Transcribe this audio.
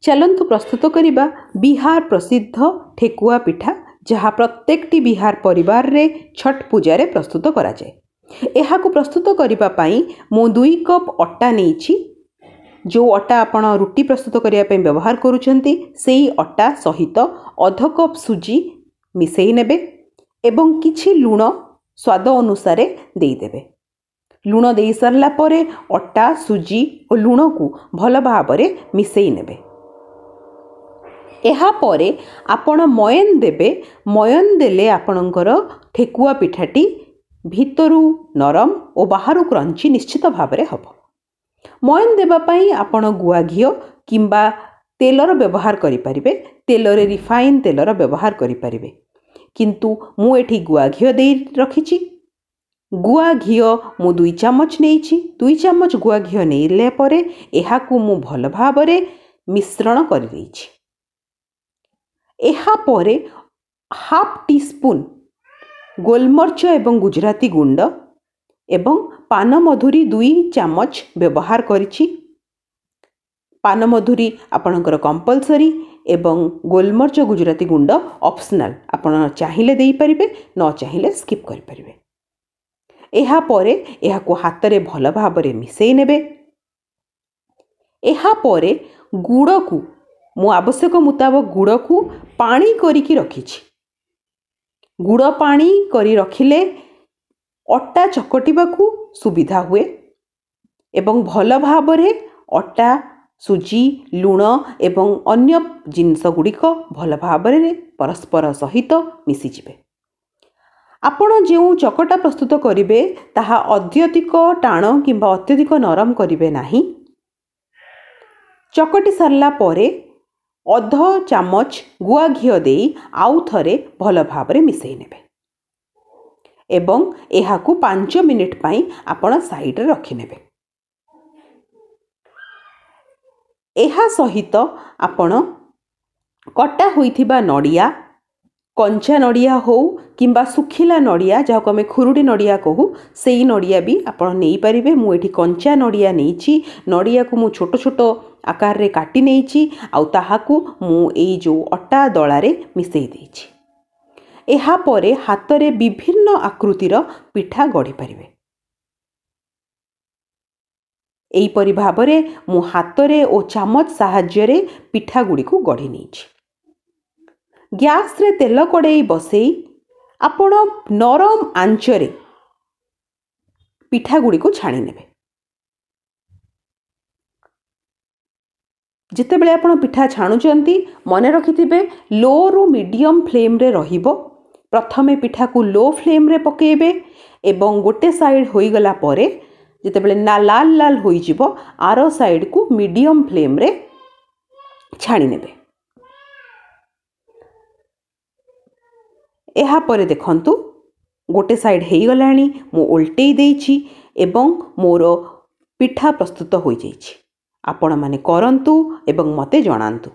ଚାଲନ୍ତୁ ପ୍ରସ୍ତୁତ କରିବା ବିହାର ପ୍ରସିଦ୍ଧ ଠେକୁଆ ପିଠା, ଯାହା ପ୍ରତ୍ୟେକଟି ବିହାର ପରିବାରରେ ଛଟ୍ ପୂଜାରେ ପ୍ରସ୍ତୁତ କରାଯାଏ। ଏହାକୁ ପ୍ରସ୍ତୁତ କରିବା ପାଇଁ ମୁଁ 2 କପ୍ ଅଟା ନେଇଛି। ଯେଉଁ ଅଟା ଆପଣ ରୁଟି ପ୍ରସ୍ତୁତ କରିବା ପାଇଁ ବ୍ୟବହାର କରୁଛନ୍ତି, ସେଇ ଅଟା ସହିତ ଅଧ କପ୍ ସୁଜି ମିଶାଇ ନେବେ ଏବଂ କିଛି ଲୁଣ ସ୍ୱାଦ ଅନୁସାରେ ଦେଇଦେବେ। ଲୁଣ ଦେଇସାରିଲା ପରେ ଅଟା, ସୁଜି ଓ ଲୁଣକୁ ଭଲ ଭାବରେ ମିଶାଇ ନେବେ। ଏହାପରେ ଆପଣ ମୟନ ଦେବେ। ମୟନ ଦେଲେ ଆପଣଙ୍କର ଠେକୁଆ ପିଠାଟି ଭିତରୁ ନରମ ଓ ବାହାରୁ କ୍ରଞ୍ଚି ନିଶ୍ଚିତ ଭାବରେ ହେବ। ମୟନ ଦେବା ପାଇଁ ଆପଣ ଗୁଆ ଘିଅ କିମ୍ବା ତେଲର ବ୍ୟବହାର କରିପାରିବେ। ତେଲରେ ରିଫାଇନ୍ ତେଲର ବ୍ୟବହାର କରିପାରିବେ, କିନ୍ତୁ ମୁଁ ଏଠି ଗୁଆ ଘିଅ ଦେଇ ରଖିଛି। ଗୁଆ ଘିଅ ମୁଁ 2 ଚାମଚ ନେଇଛି। 2 ଚାମଚ ଗୁଆ ଘିଅ ନେଲା ପରେ ଏହାକୁ ମୁଁ ଭଲ ଭାବରେ ମିଶ୍ରଣ କରିଦେଇଛି। ଏହାପରେ ହାଫ୍ ଟି ସ୍ପୁନ୍ ଗୋଲମରିଚ ଏବଂ ଗୁଜୁରାତି ଗୁଣ୍ଡ ଏବଂ ପାନମଧୁରୀ 2 ଚାମଚ ବ୍ୟବହାର କରିଛି। ପାନମଧୁରୀ ଆପଣଙ୍କର କମ୍ପଲସରି ଏବଂ ଗୋଲମରିଚ ଗୁଜୁରାତି ଗୁଣ୍ଡ ଅପସନାଲ୍, ଆପଣ ଚାହିଁଲେ ଦେଇପାରିବେ, ନ ଚାହିଁଲେ ସ୍କିପ୍ କରିପାରିବେ। ଏହାପରେ ଏହାକୁ ହାତରେ ଭଲ ଭାବରେ ମିଶାଇ ନେବେ। ଏହାପରେ ଗୁଡ଼କୁ ମୁଁ ଆବଶ୍ୟକ ମୁତାବକ ଗୁଡ଼କୁ ପାଣି କରିକି ରଖିଛି। ଗୁଡ଼ ପାଣି କରି ରଖିଲେ ଅଟା ଚକଟିବାକୁ ସୁବିଧା ହୁଏ ଏବଂ ଭଲ ଭାବରେ ଅଟା, ସୁଜି, ଲୁଣ ଏବଂ ଅନ୍ୟ ଜିନିଷ ଗୁଡ଼ିକ ଭଲ ଭାବରେ ପରସ୍ପର ସହିତ ମିଶିଯିବେ। ଆପଣ ଯେଉଁ ଚକଟା ପ୍ରସ୍ତୁତ କରିବେ ତାହା ଅତ୍ୟଧିକ ଟାଣ କିମ୍ବା ଅତ୍ୟଧିକ ନରମ କରିବେ ନାହିଁ। ଚକଟି ସାରିଲା ପରେ ଅଧ ଚାମଚ ଗୁଆ ଘିଅ ଦେଇ ଆଉ ଥରେ ଭଲ ଭାବରେ ମିଶାଇ ନେବେ ଏବଂ ଏହାକୁ 5 ମିନିଟ୍ ପାଇଁ ଆପଣ ସାଇଡ଼ରେ ରଖିନେବେ। ଏହା ସହିତ ଆପଣ କଟା ହୋଇଥିବା ନଡ଼ିଆ, କଞ୍ଚା ନଡ଼ିଆ ହେଉ କିମ୍ବା ଶୁଖିଲା ନଡ଼ିଆ, ଯାହାକୁ ଆମେ ଖୁରୁଡ଼ି ନଡ଼ିଆ କହୁ, ସେଇ ନଡ଼ିଆ ବି ଆପଣ ନେଇପାରିବେ। ମୁଁ ଏଠି କଞ୍ଚା ନଡ଼ିଆ ନେଇଛି। ନଡ଼ିଆକୁ ମୁଁ ଛୋଟ ଛୋଟ ଆକାରରେ କାଟି ନେଇଛି ଆଉ ତାହାକୁ ମୁଁ ଏଇ ଯେଉଁ ଅଟା ଦଳାରେ ମିଶାଇ ଦେଇଛି। ଏହାପରେ ହାତରେ ବିଭିନ୍ନ ଆକୃତିର ପିଠା ଗଢ଼ିପାରିବେ। ଏହିପରି ଭାବରେ ମୁଁ ହାତରେ ଓ ଚାମଚ ସାହାଯ୍ୟରେ ପିଠା ଗୁଡ଼ିକୁ ଗଢ଼ି ନେଇଛି। ଗ୍ୟାସ୍ରେ ତେଲ କଡ଼େଇ ବସେଇ ଆପଣ ନରମ ଆଞ୍ଚରେ ପିଠା ଗୁଡ଼ିକୁ ଛାଣି ନେବେ। ଯେତେବେଳେ ଆପଣ ପିଠା ଛାଣୁଛନ୍ତି, ମନେ ରଖିଥିବେ ଲୋରୁ ମିଡ଼ିୟମ୍ ଫ୍ଲେମ୍ରେ ରହିବ। ପ୍ରଥମେ ପିଠାକୁ ଲୋ ଫ୍ଲେମ୍ରେ ପକାଇବେ ଏବଂ ଗୋଟେ ସାଇଡ଼୍ ହୋଇଗଲା ପରେ ଯେତେବେଳେ ନା ଲାଲ ଲାଲ ହୋଇଯିବ, ଆର ସାଇଡ଼୍କୁ ମିଡ଼ିୟମ୍ ଫ୍ଲେମ୍ରେ ଛାଣି ନେବେ। ଏହାପରେ ଦେଖନ୍ତୁ ଗୋଟେ ସାଇଡ଼୍ ହେଇଗଲାଣି, ମୁଁ ଓଲଟେଇ ଦେଇଛି ଏବଂ ମୋର ପିଠା ପ୍ରସ୍ତୁତ ହୋଇଯାଇଛି। ଆପଣମାନେ କରନ୍ତୁ ଏବଂ ମୋତେ ଜଣାନ୍ତୁ।